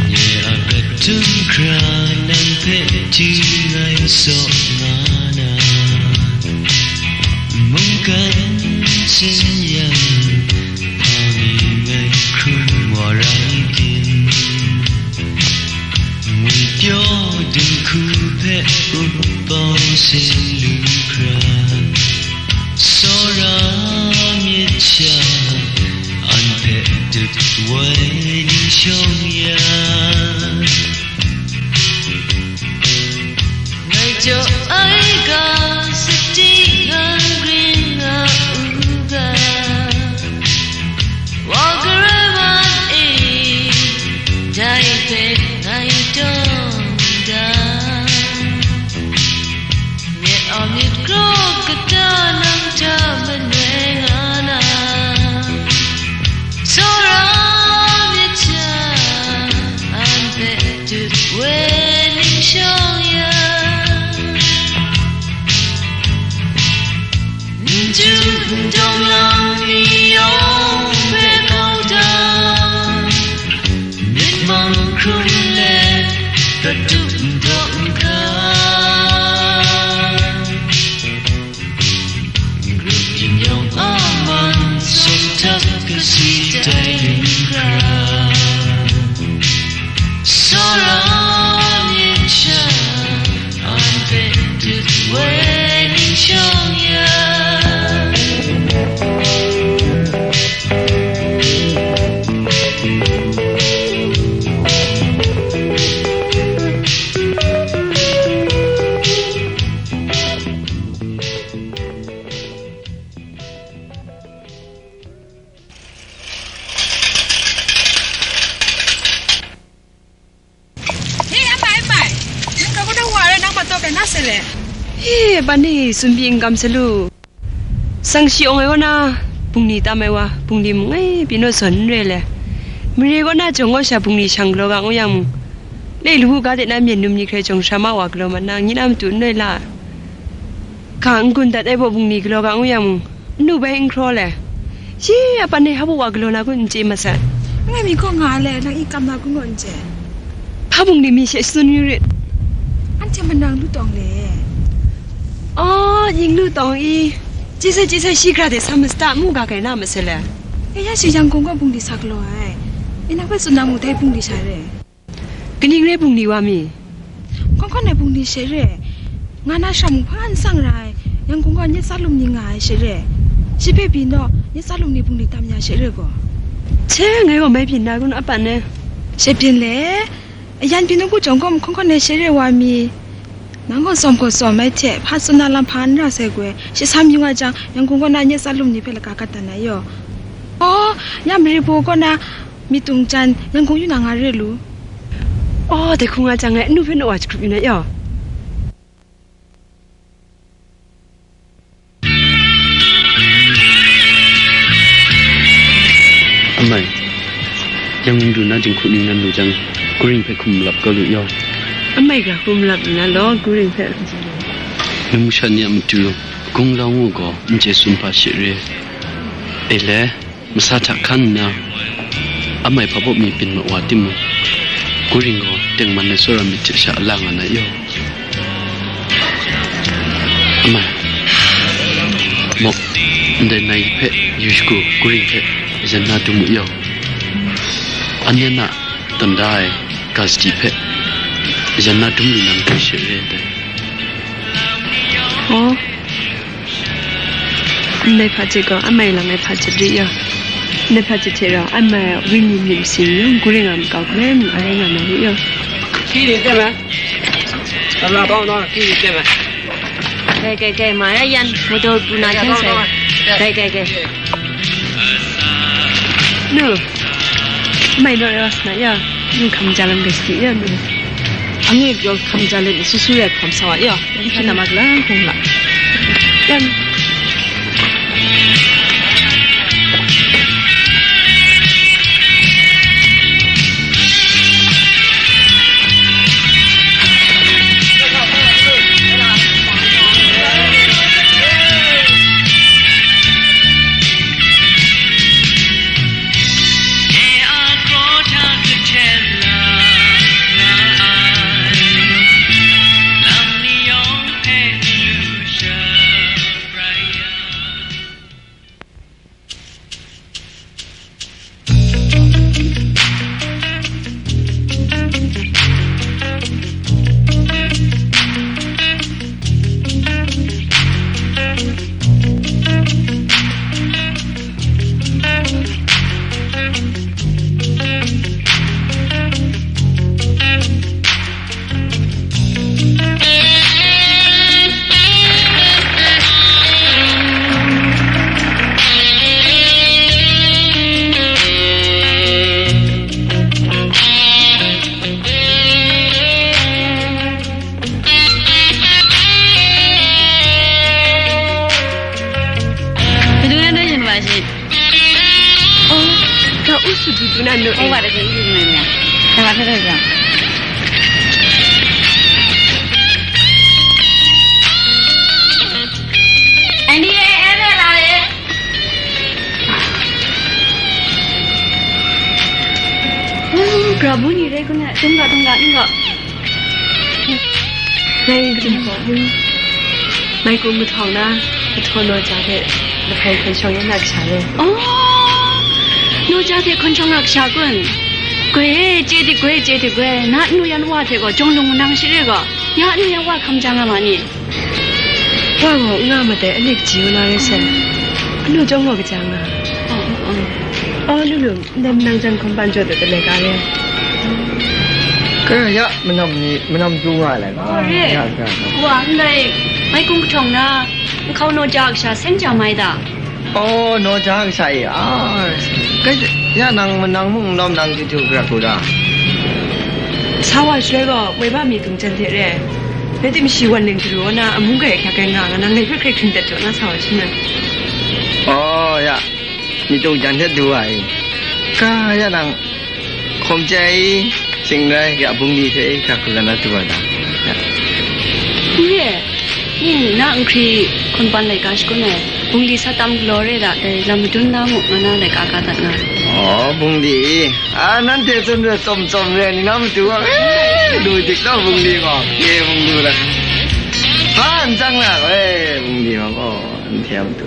Nye a hkra nang hpe hti ngai saw nga na, mungkan sin yang, hpa mi ngai hkrum wa rai tim? Ngwi pyaw dinghku hpe up bau sin lu hkra, tsawra myit sha, an hpe dut woi ning shawng ya. Ngai jaw ai ga sadi ngang gring nga u ga, wa garai wan e, dai hpe ngai dawng da. Nye a myit kraw kata nang hta manoi nga na, tsawra myit sha, an hpe dut woi ning shawng ya. N ju n dawng lang mi yawng hpe kau da, myit mang hkrum let, katup n daw n ga. Grup yin yawng a man, sawm htap kasi tai lu hkra, tsawra myit sha, an hpe dut woi ning shawng ya. He, amai, amai. Nang ga kaw da wa rai nang ma taw kai na se le? He, ban ni, tsun pyi n kam sa lu. Sang shi awng ai kaw na, bungli tam ai wa, bungli mung ngai pyi naw zawn n re le. Mare kaw na jawng kaw sha bungli shang galaw ga ngu yang mung, le lawu ga de na myen num ni hkrai jawng shara ma wa galaw mat na, ngyi na matu n rai la. Ga n gun dat ai baw bungli galaw ga ngu yang mung, nnu bai n hkraw le. Shi a pan e hpa wa galaw na kun n chye masat. Ngai mi hkaw nga le, nang i kam na kun gaw n chye. Hpa bungli mi she tsun yu rit. Anhte manang lu tawng le. Aw, ying lu tawng i. Chye sai, chye sai, shi gara de sa masat, mu ga kai na masat le. E ya shi Yangon gaw bungli sa galaw ai. E nang hpe tsun na mu dai bungli sha re. Kaning re bungli wa mi? Hkawng hkan ai bungli she re. Nga na sham hpa n tsang ra ai, Yangon gaw nyet tsa lum ni nga ai she re. Shi hpe byin naw, nyet tsa lum ni bungli tam ya she re gaw. Hte, ngai gaw mai byin na kun a pan e. She byin le, yan byin u ku jawng gaw, mahkawn hkawn ai she re wa mi. Nang gaw tsawm gaw tsawm ai hte, hpa tsun na lam hpa n ra sai goi, shi sam yu nga jang, Yangon gaw na nyet tsa lum ni hpe laka kat dat na yaw. Oh, ya mari baw kaw na, mi tung jan, Yangon yu na nga re lu. Oh, dai hku nga jang ngai, anu hpe naw wa jahkrup yu na yaw. Amai, Yangon du na jinghku ning nan lu jang, Guring hpe hkum malap kau lu yaw. Amai ga hkum malap nna law, Guring hpe. Num sha ni a matu, gunglau ngu gaw, n chye sum hpa she re. E le, masa hta hkan nna, amai hpa baw mi byin ma wa timung, Guring gaw tengman ai tsawra myit hte sha a la nga na yaw. Amai, mok, ndai nai hpe yu shagu, Guring hpe jan na dum u yaw. Anyan a tanda ai ga sadi hpe jan na dum lu na matu she re ai dai. Oh. Ndai hpajet gaw amai lang ai hpajet ri yaw. Ndai hpajet hte rau amai a wenyi myit masin yawng Guring a makau hkrai mung a rai nga na ri yaw. 给你这边，咱们帮我弄，给你这边。给给给，马上烟，我都不拿钱塞。给给给。 Nu, mai naw ras na ya, nu hkam ja lam ga sadi ya, nu. Angi gaw hkam ja let, su su ya hkam sa wa ya, hpyi na ma gala hkung la. Ya, nu. Madu na dai yin wa shi. Oh, ka u su du du na no. Oh, wa da ke u su na ne. Ka wa da ke ja. Ani e e re la e. Oh, Prabhu ni re ku na, tung ga, tung ga, tung ga. Ngai kaning gaw, ngai kum kahtawng na, kahtaw naw ja hte lahkai hkawn shawng ya na kasha le. Oh, naw ja hte hkawn shawng na kasha kun? Goi, chye di goi, chye di goi, na nu yan wa hte gaw, jawng lung manang shi re gaw, ya nu yan wa hkam ja nga ma ni? Wa gaw n nga ma dai, anik kaji wa na rai sai. Anu chyawm gaw kaja nga. Oh, oh, oh. Oh, Lulu, ndai manang jan hkawmpan jaw dat talai ga le. Kara ya, manam ni, manam du nga ai lai. Oh, re. Ya, ya, ya. Wa, ndai, mai kung kahtawng na, nhkau naw ja kasha seng ja mai da. Oh, naw ja kasha e, ah, kai, ya nang manang mung n lawm nang chyu chyu gara hku da. Sa wa shaloi gaw, moi ba mi tung jan hte re. Rai timung shi wan ning daru na, amu grai hkyak ai nga, nga nang ngai hpe hkrai hkring dat jaw na sa wa shin ai. Oh, ya. Mi tung jan hte du ai. Ka ya nang, hkawm chye ai, shing rai, ya bungli hte hkra hkra na du ai da. Ya. Ye, ning na nhkri hkawn pan laika shakun ai, bungli sa tam galaw re da, dai lam madun na mu, nga na laika ka dat na. Oh, bungli. Ah, nanhte tsun re, tsawm tsawm re, ni na matu gaw, eh, lu dik taw bungli gaw, ye bungli la. Hpa n tsang na, eh, bungli gaw, oh, n hte a matu.